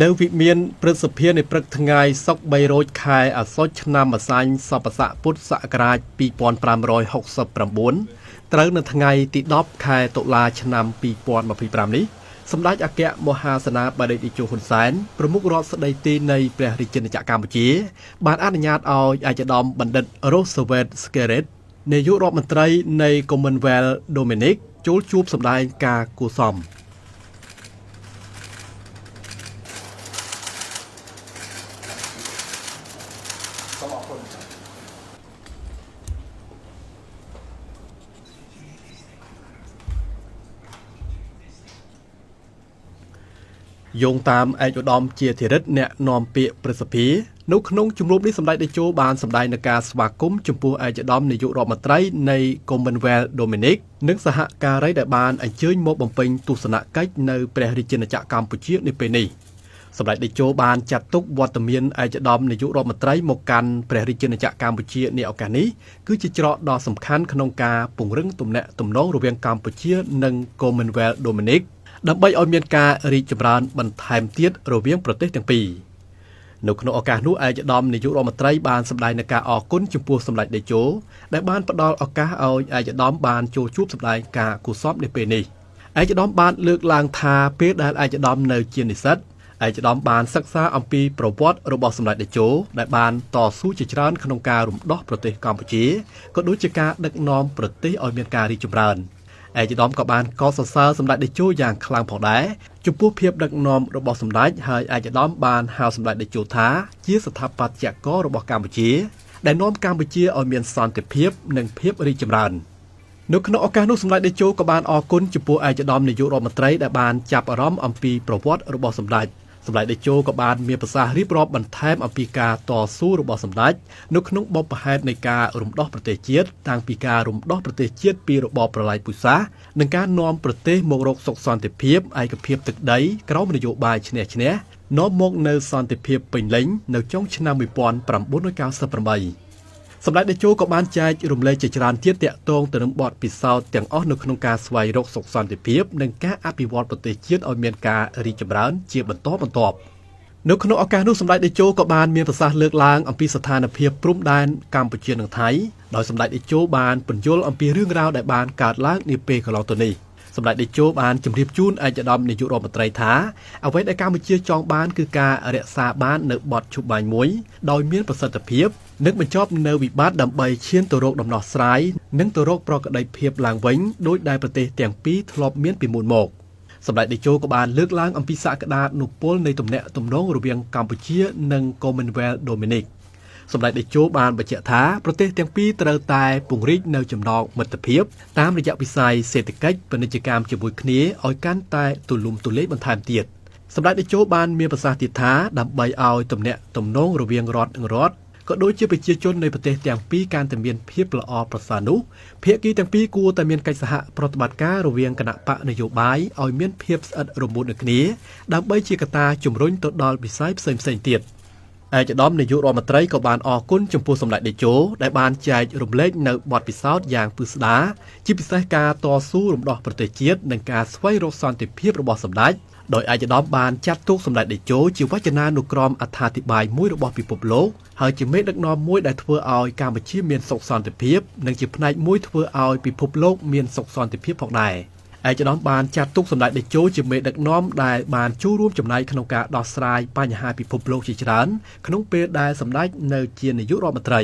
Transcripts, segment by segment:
នៅវិមានព្រឹទ្ធសភានៃព្រឹកថ្ងៃសុក្រ3រោចខែអាសត់ឆ្នាំម្សាញ់សពស័កពុទ្ធសករាជ2569ត្រូវនៅថ្ងៃទី10ខែតុលាឆ្នាំ2025នេះសម្ដេចអគ្គមហាសេនាបតីតេជោហ៊ុនសែនប្រមុខរដ្ឋស្ដីទីនៃព្រះរាជាណាចក្រកម្ពុជាបានអនុញ្ញាតឲ្យឯកឧត្តមបណ្ឌិត Roosevelt Skerrit នាយករដ្ឋមន្ត្រីនៃ Commonwealth Dominic ចូលជួបសម្ដែងការគួរសម សូមអរគុណ យោងតាមឯកឧត្តមជាធិរិទ្ធអ្នកនាំពាក្យព្រឹទ្ធសភានៅក្នុងជំនួបនេះសម្ដេចតេជោបានសម្ដែងនូវការស្វាគមន៍ចំពោះឯកឧត្តមនាយករដ្ឋមន្ត្រីនៃ Commonwealth Dominic និងសហការីដែលបានអញ្ជើញមកបំពេញទស្សនកិច្ចនៅព្រះរាជាណាចក្រកម្ពុជានាពេលនេះសម្ដេចតេជោបានចាត់ទុកវត្តមានឯកឧត្តមនាយករដ្ឋមន្ត្រីមកកាន់ព្រះរាជាណាចក្រកម្ពុជានាឱកាសនេះគឺជាច្រកដ៏សំខាន់ក្នុងការពង្រឹងទំនាក់ទំនងរវាងកម្ពុជានិង Commonwealth Dominic ដើម្បីឲ្យមានការរីកចម្រើនបន្ថែមទៀតរវាងប្រទេសទាំងពីរនៅក្នុងឱកាសនោះឯកឧត្តមនាយករដ្ឋមន្ត្រីបានសម្ដែងនូវការអរគុណចំពោះសម្ដេចតេជោដែលបានផ្ដល់ឱកាសឲ្យឯកឧត្តមបានចូលជួបសម្ដែងការគួរសមនាពេលនេះឯកឧត្តមបានលើកឡើងថាពេលដែលឯកឧត្តមនៅជានិស្សិតឯកឧត្តមបានសិក្សាអំពីប្រវត្តិរបស់សម្ដេចតេជោដែលបានតស៊ូជាច្រើនក្នុងការរំដោះប្រទេសកម្ពុជាក៏ដូចជាការដឹកនាំប្រទេសឲ្យមានការរីកចម្រើនឯកឧត្តមក៏បានកោតសរសើរសម្ដេចតេជោយ៉ាងខ្លាំងផងដែរចំពោះភាពដឹកនាំរបស់សម្ដេចហើយឯកឧត្តមបានហៅសម្ដេចតេជោថាជាស្ថាបត្យកររបស់កម្ពុជាដែលនាំកម្ពុជាឲ្យមានសន្តិភាពនិងភាពរីកចម្រើននៅក្នុងឱកាសនោះសម្ដេចតេជោក៏បានអរគុណចំពោះឯកឧត្តមនាយករដ្ឋមន្ត្រីដែលបានចាប់អារម្មណ៍អំពីប្រវត្តិរបស់សម្ដេចសម្ដេចតេជោក៏បានមានប្រសាសន៍រៀបរាប់បន្ថែមអំពីការតស៊ូរបស់សម្ដេចនៅក្នុងបុព្វហេតុនៃការរំដោះប្រទេសជាតិតាំងពីការរំដោះប្រទេសជាតិពីរបបប្រល័យពូជសាសន៍និងការនាំប្រទេសមករកសុខសន្តិភាពឯកភាពទឹកដីក្រោមនយោបាយឈ្នះឈ្នះនាំមកនូវសន្តិភាពពេញលេញនៅចុងឆ្នាំ1998សម្ដេចតេជោក៏បានចែករំលែកជាច្រើនទៀតទាក់ទងទៅនឹងបទពិសោធន៍ទាំងអស់នៅក្នុងការស្វែងរកសុខសន្តិភាពនិងការអភិវឌ្ឍប្រទេសជាតិឲ្យមានការរីកចម្រើនជាបន្តបន្ទាប់នៅក្នុងឱកាសនោះសម្ដេចតេជោក៏បានមានប្រសាសន៍លើកឡើងអំពីស្ថានភាពព្រំដែនកម្ពុជានិងថៃដោយសម្ដេចតេជោបានពន្យល់អំពីរឿងរ៉ាវដែលបានកើតឡើងនាពេលកន្លងទៅនេះសម្ដេចតេជោបានជម្រាបជូនឯកឧត្តមនាយករដ្ឋមន្ត្រីថាអ្វីដែលកម្ពុជាចង់បានគឺការរក្សាបាននូវបទឈប់បាញ់មួយដោយមានប្រសិទ្ធភាពនិងបញ្ចប់នៅវិបត្តិដើម្បីឈានទៅរកដំណោះស្រាយនិងទៅរកប្រក្រតីភាពឡើងវិញដោយដែលប្រទេសទាំងពីរធ្លាប់មានពីមុនមកសម្ដេចតេជោក៏បានលើកឡើងអំពីសក្តានុពលនៃទំនាក់ទំនងរវាងកម្ពុជានិង Commonwealth Dominic សម្ដេចតេជោបានបញ្ជាក់ថាប្រទេសទាំងពីរត្រូវតែពង្រីកនៅចំណងមិត្តភាពតាមរយៈវិស័យសេដ្ឋកិច្ចពាណិជ្ជកម្មជាមួយគ្នាឲ្យកាន់តែទូលំទូលាយបន្ថែមទៀតសម្ដេចតេជោបានមានប្រសាសន៍ទៀតថាដើម្បីឲ្យទំនាក់ទំនងរវាងរដ្ឋនិងរដ្ឋក៏ដូចជាប្រជាជននៃប្រទេសទាំងពីរកាន់តែមានភាពល្អប្រសើរនោះភាគីទាំងពីរគួរតែមានកិច្ចសហប្រតិបត្តិការរវាងគណបក្សនយោបាយឲ្យមានភាពស្អិតរមួតនឹងគ្នាដើម្បីជាកត្តាជំរុញទៅដល់វិស័យផ្សេងៗទៀតឯកឧត្តមនាយករដ្ឋមន្ត្រីក៏បានអរគុណចំពោះសម្ដេចតេជោដែលបានចែករំលែកនៅបទពិសោធន៍យ៉ាងពិស្ដារជាពិសេសការតស៊ូរំដោះប្រទេសជាតិនិងការស្វែងរកសន្តិភាពរបស់សម្ដេចដោយឯកឧត្តមបានចាត់ទុកសម្ដេចតេជោជាវចនានុក្រមអត្ថាធិប្បាយមួយរបស់ពិភពលោកហើយជាមេដឹកនាំមួយដែលធ្វើឲ្យកម្ពុជាមានសុខសន្តិភាពនិងជាផ្នែកមួយធ្វើឲ្យពិភពលោកមានសុខសន្តិភាពផងដែរឯកឧត្តមបានចាត់ទុកសម្ដេចតេជោជាមេដឹកនាំដែលបានចូលរួមចំណែកក្នុងការដោះស្រាយបញ្ហាពិភពលោកជាច្រើនក្នុងពេលដែលសម្ដេចនៅជានាយករដ្ឋមន្ត្រី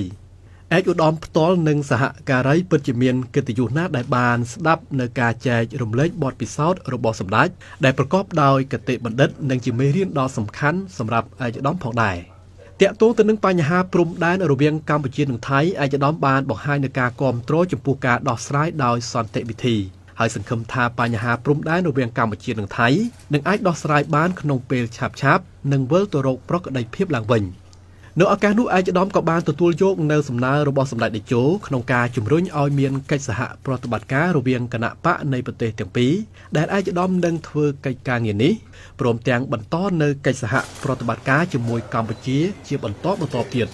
ឯកឧត្តមផ្ទាល់និងសហការីពិតជាមានកិត្តិយសណាស់ដែលបានស្ដាប់នៅការចែករំលែកបទពិសោធន៍របស់សម្ដេចដែលប្រកបដោយគតិបណ្ឌិតនិងជាមេរៀនដ៏សំខាន់សម្រាប់ឯកឧត្តមផងដែរទាក់ទងទៅនឹងបញ្ហាព្រំដែនរវាងកម្ពុជានិងថៃឯកឧត្តមបានបង្ហាញនូវការគាំទ្រចំពោះការដោះស្រាយដោយសន្តិវិធីហើយសង្ឃឹមថាបញ្ហាព្រំដែនរវាងកម្ពុជានិងថៃនឹងអាចដោះស្រាយបានក្នុងពេលឆាប់ៗនិងវិលទៅរកប្រក្រតីភាពឡើងវិញនៅឱកាសនោះឯកឧត្តមក៏បានទទួលយកនៅសំណើរបស់សម្ដេចតេជោក្នុងការជំរុញឲ្យមានកិច្ចសហប្រតិបត្តិការរវាងគណបក្សនៃប្រទេសទាំងពីរដែលឯកឧត្តមនឹងធ្វើកិច្ចការងារនេះព្រមទាំងបន្តនៅកិច្ចសហប្រតិបត្តិការជាមួយកម្ពុជាជាបន្តបន្ទាប់ទៀត។